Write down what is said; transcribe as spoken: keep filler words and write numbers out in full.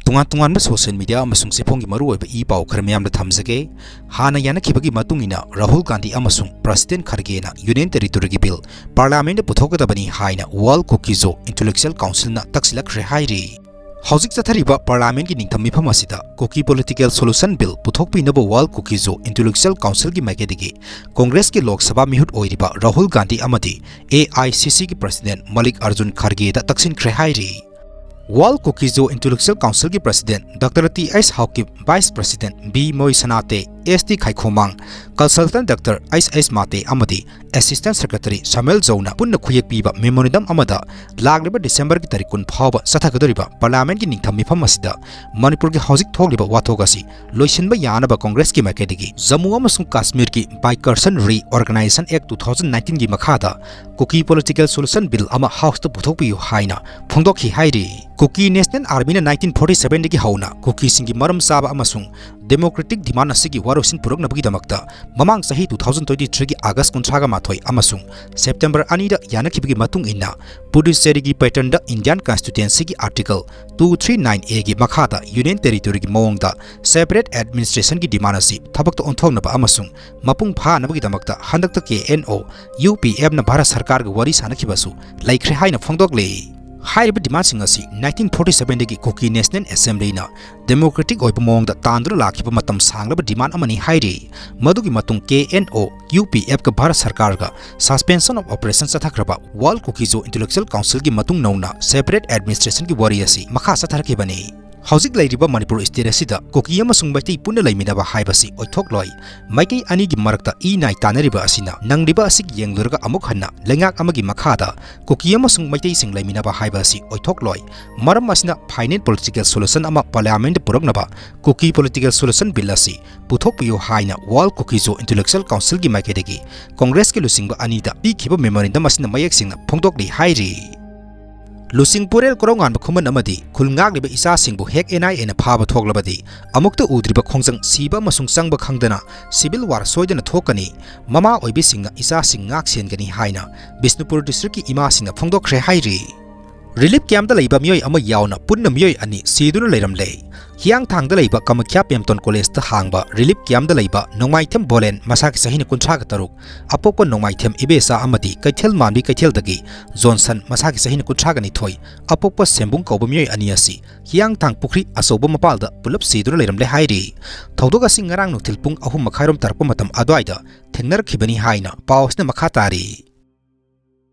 ꯇꯣꯉꯥꯟ ꯇꯣꯉꯥꯟꯕ social media ꯑꯃꯁꯨꯡ ꯆꯦꯐꯣꯡꯒꯤ ꯃꯔꯨꯑꯣꯏꯕ ꯏ ꯄꯥꯎ ꯈꯔ ꯃꯌꯥꯝꯗ ꯊꯝꯖꯒꯦ꯫ ꯍꯥꯟꯅ ꯌꯥꯅꯈꯤꯕꯒꯤ ꯃꯇꯨꯡ ꯏꯟꯅ ꯔꯥꯍꯨꯜ ꯒꯥꯟꯙꯤ ꯑꯃꯁꯨꯡ President Khargeꯅ Union Territoryꯒꯤ bill Parliamentꯗ ꯄꯨꯊꯣꯛꯀꯗꯕꯅꯤ ꯍꯥꯏꯅ World Kuki-Zo Intellectual Councilꯅ ꯇꯛꯁꯤꯜꯂꯛꯈ꯭ꯔꯦ ꯍꯥꯏꯔꯤ꯫ ꯍꯧꯖꯤꯛ ꯆꯠꯊꯔꯤꯕ Parliamentꯀꯤ ꯅꯤꯡꯊꯝ ꯃꯤꯐꯝ ꯑꯁꯤꯗ Kuki political solution bill ꯄꯨꯊꯣꯛꯄꯤꯅꯕ World Kuki-Zo Intellectual Councilꯒꯤ ꯃꯥꯏꯀꯩꯗꯒꯤ Congressꯀꯤ Lok Sabha ꯃꯤꯍꯨꯠ ꯑꯣꯏꯔꯤꯕ ꯔꯥꯍꯨꯜ ꯒꯥꯟꯙꯤ ꯑꯃꯗꯤ AICCꯒꯤ President ꯃꯜꯂꯤꯛ ꯑꯔꯖꯨꯟ ꯈꯥꯔꯒꯦꯗ ꯇꯛꯁꯤꯟꯈ꯭ꯔꯦ ꯍꯥꯏꯔꯤ꯫ World Kuki-Zo Intellectual Councilꯒꯤ President Doctor T H Haokip, Vice President B Moisanate, S T Khaikhomang, Consultant Doctor H H Mate ꯑꯃꯗꯤ Assistant Secretary Samuel Zouꯅ ꯄꯨꯟꯅ ꯈꯨꯌꯦꯛ ꯄꯤꯕ memorandum ꯑꯃꯗ ꯂꯥꯛꯂꯤꯕ Decemberꯒꯤ ꯇꯥꯔꯤꯛ ꯀꯨꯟ ꯐꯥꯎꯕ ꯆꯠꯊꯒꯗꯧꯔꯤꯕ Parliamentꯀꯤ ꯅꯤꯡꯊꯝ ꯃꯤꯐꯝ ꯑꯁꯤꯗ ꯃꯅꯤꯄꯨꯔꯒꯤ ꯍꯧꯖꯤꯛ ꯊꯣꯛꯂꯤꯕ ꯋꯥꯊꯣꯛ ꯑꯁꯤ ꯂꯣꯏꯁꯤꯟꯕ ꯌꯥꯅꯕ Congressꯀꯤ ꯃꯥꯏꯀꯩꯗꯒꯤ ꯖꯝꯃꯨ ꯑꯃꯁꯨꯡ ꯀꯥꯁꯃꯤꯔꯒꯤ Baikarsan Reorganisation Act two thousand nineteenꯒꯤ ꯃꯈꯥꯗ Kuki political solution bill ꯑꯃ Houseꯇ ꯄꯨꯊꯣꯛꯄꯤꯌꯨ ꯍꯥꯏꯅ ꯐꯣꯡꯗꯣꯛꯈꯤ ꯍꯥꯏꯔꯤ꯫ Kuki National Armyꯅ nineteen forty sevenꯗꯒꯤ ꯍꯧꯅ Kukiꯁꯤꯡꯒꯤ ꯃꯔꯝ ꯆꯥꯕ ꯑꯃꯁꯨꯡ democratic demand ꯑꯁꯤꯒꯤ ꯋꯥꯔꯣꯏꯁꯤꯟ ꯄꯨꯔꯛꯅꯕꯒꯤꯗꯃꯛꯇ ꯃꯃꯥꯡ ꯆꯍꯤ two thousand twenty threeꯒꯤ August ꯀꯨꯟꯊ꯭ꯔꯥꯒ ꯃꯥꯊꯣꯏ ꯑꯃꯁꯨꯡ September ꯑꯅꯤꯗ ꯌꯥꯅꯈꯤꯕꯒꯤ ꯃꯇꯨꯡ ꯏꯟꯅ Puducherryꯒꯤ patternꯗ Indian Constituencyꯒꯤ Article two three nine Aꯒꯤ ꯃꯈꯥꯗ Union Territoryꯒꯤ ꯃꯑꯣꯡꯗ separate administrationꯒꯤ demand ꯑꯁꯤ ꯊꯕꯛꯇ ꯑꯣꯟꯊꯣꯛꯅꯕ ꯑꯃꯁꯨꯡ ꯃꯄꯨꯡ ꯐꯥꯅꯕꯒꯤꯗꯃꯛꯇ ꯍꯟꯗꯛꯇ KNO UPFꯅ ꯚꯥꯔꯠ ꯁꯔꯀꯥꯔꯒ ꯋꯥꯔꯤ ꯁꯥꯅꯈꯤꯕꯁꯨ ꯂꯩꯈ꯭ꯔꯦ ꯍꯥꯏꯅ ꯐꯣꯡꯗꯣꯛꯂꯤ꯫ ꯍꯥꯏꯔꯤꯕ demandꯁꯤꯡ ꯑꯁꯤ nineteen forty sevenꯗꯒꯤ Kuki National Assemblyꯅ democratic ꯑꯣꯏꯕ ꯃꯑꯣꯡꯗ ꯇꯥꯟꯗꯨꯅ ꯂꯥꯛꯈꯤꯕ ꯃꯇꯝ ꯁꯥꯡꯂꯕ demand ꯑꯃꯅꯤ ꯍꯥꯏꯔꯤ꯫ ꯃꯗꯨꯒꯤ ꯃꯇꯨꯡ KNO UPFꯀ Bharat ꯁꯔꯀꯥꯔꯒ suspension of operation ꯆꯠꯊꯈ꯭ꯔꯕ World Kuki-Zo Intellectual Councilꯒꯤ ꯃꯇꯨꯡ ꯅꯧꯅ separate administrationꯒꯤ ꯋꯥꯔꯤ ꯑꯁꯤ ꯃꯈꯥ ꯆꯠꯊꯔꯛꯈꯤꯕꯅꯤ꯫ ꯍꯧꯖꯤꯛ ꯂꯩꯔꯤꯕ ꯃꯅꯤꯄꯨꯔ state ꯑꯁꯤꯗ ꯀꯨꯀꯤ ꯑꯃꯁꯨꯡ ꯃꯩꯇꯩ ꯄꯨꯟꯅ ꯂꯩꯃꯤꯟꯅꯕ ꯍꯥꯏꯕꯁꯤ ꯑꯣꯏꯊꯣꯛꯂꯣꯏ꯫ ꯃꯥꯏꯀꯩ ꯑꯅꯤꯒꯤ ꯃꯔꯛꯇ ꯏ ꯅꯥꯏ ꯇꯥꯟꯅꯔꯤꯕ ꯑꯁꯤꯅ ꯅꯪꯂꯤꯕ ꯑꯁꯤ ꯌꯦꯡꯂꯨꯔꯒ ꯑꯃꯨꯛ ꯍꯟꯅ ꯂꯩꯉꯥꯛ ꯑꯃꯒꯤ ꯃꯈꯥꯗ ꯀꯨꯀꯤ ꯑꯃꯁꯨꯡ ꯃꯩꯇꯩꯁꯤꯡ ꯂꯩꯃꯤꯟꯅꯕ ꯍꯥꯏꯕ ꯑꯁꯤ ꯑꯣꯏꯊꯣꯛꯂꯣꯏ꯫ ꯃꯔꯝ ꯑꯁꯤꯅ final political solution ꯑꯃ Parliamentꯗ ꯄꯨꯔꯛꯅꯕ Kuki political solution bill ꯑꯁꯤ ꯄꯨꯊꯣꯛꯄꯤꯌꯨ ꯍꯥꯏꯅ World Kuki-Zo Intellectual Councilꯒꯤ ꯃꯥꯏꯀꯩꯗꯒꯤ Congressꯀꯤ ꯂꯨꯆꯤꯡꯕ ꯑꯅꯤꯗ ꯄꯤꯈꯤꯕ memorandum ꯑꯁꯤꯅ ꯃꯌꯦꯛ ꯁꯦꯡꯅ ꯐꯣꯡꯗꯣꯛꯂꯤ ꯍꯥꯏꯔꯤ꯫ ꯂꯨꯆꯤꯡ ꯄꯨꯔꯦꯜ ꯀꯣꯔꯧꯉꯥꯟꯕ ꯈꯨꯃꯟ ꯑꯃꯗꯤ ꯈꯨꯜ ꯉꯥꯛꯂꯤꯕ ꯏꯆꯥꯁꯤꯡꯕꯨ ꯍꯦꯛ NIAꯅ ꯐꯥꯕ ꯊꯣꯛꯂꯕꯗꯤ ꯑꯃꯨꯛꯇ ꯎꯗ꯭ꯔꯤꯕ ꯈꯣꯡꯖꯪ ꯁꯤꯕ ꯑꯃꯁꯨꯡ ꯆꯪꯕ ꯈꯪꯗꯅ civil war ꯁꯣꯏꯗꯅ ꯊꯣꯛꯀꯅꯤ꯫ ꯃꯃꯥ ꯑꯣꯏꯕꯤꯁꯤꯡꯅ ꯏꯆꯥꯁꯤꯡ ꯉꯥꯛ ꯁꯦꯟꯒꯅꯤ ꯍꯥꯏꯅ ꯕꯤꯁꯅꯨꯄꯨꯔ districtꯀꯤ ꯏꯃꯥꯁꯤꯡꯅ ꯐꯣꯡꯗꯣꯛꯈ꯭ꯔꯦ ꯍꯥꯏꯔꯤ꯫ ꯔꯤꯂꯤꯐ ꯀꯦꯝꯞꯇ ꯂꯩꯕ ꯃꯤꯑꯣꯏ ꯑꯃ ꯌꯥꯎꯅ ꯄꯨꯟꯅ ꯃꯤꯑꯣꯏ ꯑꯅꯤ ꯁꯤꯗꯨꯅ ꯂꯩꯔꯝꯂꯦ꯫ ꯍꯤꯌꯥꯡꯊꯥꯡꯗ ꯂꯩꯕ ꯀꯃꯈ꯭ꯌꯥ ꯄꯦꯝꯇꯣꯟ ꯀꯣꯂꯦꯖꯇ ꯍꯥꯡꯕ ꯔꯤꯂꯤꯐ ꯀꯦꯝꯞꯇ ꯂꯩꯕ ꯅꯣꯡꯃꯥꯏꯊꯦꯝ ꯕꯣꯂꯦꯟ, ꯃꯁꯥꯒꯤ ꯆꯍꯤꯅ ꯀꯨꯟꯊ꯭ꯔꯥꯒ ꯇꯔꯨꯛ, ꯑꯄꯣꯛꯄ ꯅꯣꯡꯃꯥꯏꯊꯦꯝ ꯏꯕꯦꯆꯥ ꯑꯃꯗꯤ ꯀꯩꯊꯦꯜ ꯃꯥꯟꯕꯤ ꯀꯩꯊꯦꯜꯗꯒꯤ ꯖꯣꯟꯁꯟ, ꯃꯁꯥꯒꯤ ꯆꯍꯤꯅ ꯀꯨꯟꯊ꯭ꯔꯥꯒ ꯅꯤꯊꯣꯏ, ꯑꯄꯣꯛꯄ ꯁꯦꯝꯕꯨꯡ ꯀꯧꯕ ꯃꯤꯑꯣꯏ ꯑꯅꯤ ꯑꯁꯤ ꯍꯤꯌꯥꯡꯊꯥꯡ ꯄꯨꯈ꯭ꯔꯤ ꯑꯆꯧꯕ ꯃꯄꯥꯜꯗ ꯄꯨꯂꯞ ꯁꯤꯗꯨꯅ ꯂꯩꯔꯝꯂꯦ ꯍꯥꯏꯔꯤ꯫ ꯊꯧꯗꯣꯛ ꯑꯁꯤ ꯉꯔꯥꯡ ꯅꯨꯡꯊꯤꯜ ꯄꯨꯡ ꯑꯍꯨꯝ ꯃꯈꯥꯏꯔꯣꯝ ꯇꯥꯔꯛꯄ ꯃꯇꯝ ꯑꯗꯨꯋꯥꯏꯗ ꯊꯦꯡꯅꯔꯛꯈꯤꯕꯅꯤ ꯍꯥꯏꯅ ꯄꯥꯎ ꯑꯁꯤꯅ ꯃꯈꯥ ꯇꯥꯔꯤ꯫